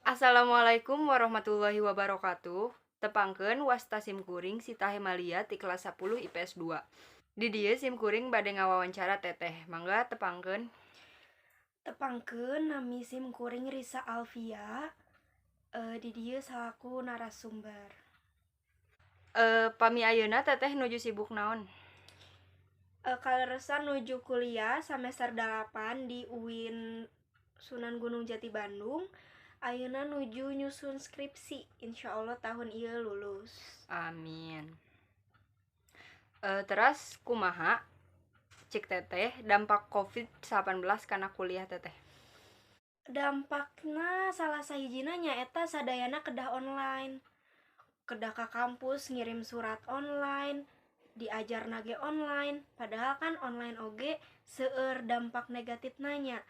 Assalamualaikum warahmatullahi wabarakatuh. Tepangkeun, wasta sim kuring Sita Hemalia ti kelas 10 IPS 2. Di dieu sim kuring bade ngawawancara Teteh. Mangga tepangkeun. Tepangkeun, nami sim kuring Risa Alfia, di dieu salaku narasumber. Pami ayeuna Teteh nuju sibuk naon? Kaleresan nuju kuliah semester 8 di UIN Sunan Gunung Jati Bandung. Ayeuna nuju nyusun skripsi, insyaallah tahun ieu lulus. Amin. Teras kumaha cik Teteh dampak Covid-19 kana kuliah Teteh? Dampakna salah sahijina nyaeta sadayana kedah online, kedah ka kampus, ngirim surat online, diajarna ge online. Padahal kan online oge seueur dampak negatifna nya,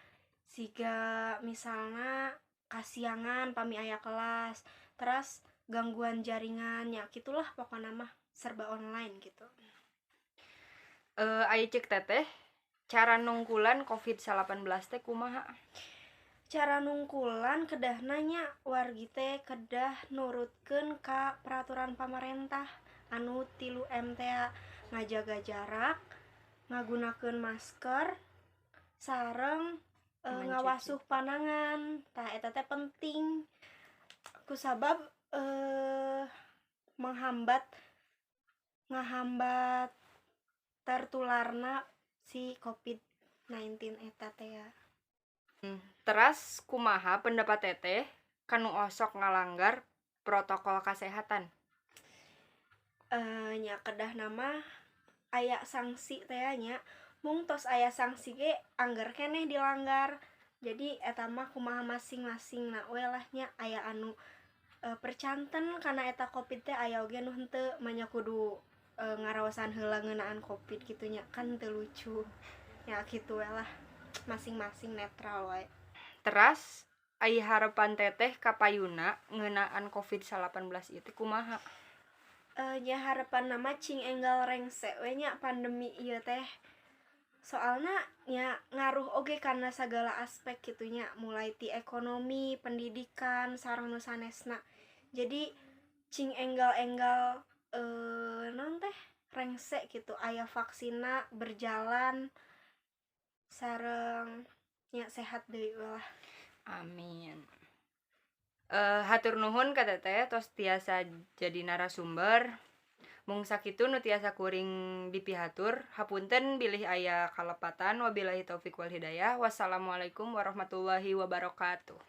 siga misalna kasiangan pami aya kelas, teras gangguan jaringan, nya kitulah pokona mah serba online gitu. Ari cek Teteh, cara nungkulan Covid-19 teh kumaha? Cara nungkulan kedahna nya wargi teh kedah nurutkeun ka peraturan pamarentah anu 3M tea, ngajaga jarak, ngagunakeun masker, sareng Mencuci. ngawasuh panangan. Tah, eta teh penting kusabab menghambat ngahambat tertularna si Covid-19 eta teh ya. Teras kumaha pendapat Teteh kanu osok ngalanggar protokol kesehatan? Nya kedahna mah aya sanksi teh nya, mung tos aya sanksi ge angger keneh dilanggar. Jadi eta mah kumaha masing-masingna we lah nya, aya anu percanten kana eta Covid teh, aya oge nu henteu, manya kudu ngaraosan heula ngeunaan Covid kitu nya, kan teu lucu ya. Kitu we lah, masing-masing netral wae. Teras ai harapan Teteh kapayuna ngeunaan Covid-19 itu kumaha? Nya harapanna mah cing enggal rengse we nya pandemi ieu teh, soalna nya ngaruh oge kana sagala aspek kitu nya, mulai ti ekonomi, pendidikan, sareng nu sanesna. Jadi cing enggal-enggal naon teh rengse gitu, aya vaksinna berjalan, sareng nya sehat deui we lah. Amin. Hatur nuhun ka Teteh tos tiasa jadi narasumber. Mung sakitu nu tiasa kuring dipihatur. Hapunten bilih aya kalepatan. Wabillahi taufik wal hidayah. Wassalamualaikum warahmatullahi wabarakatuh.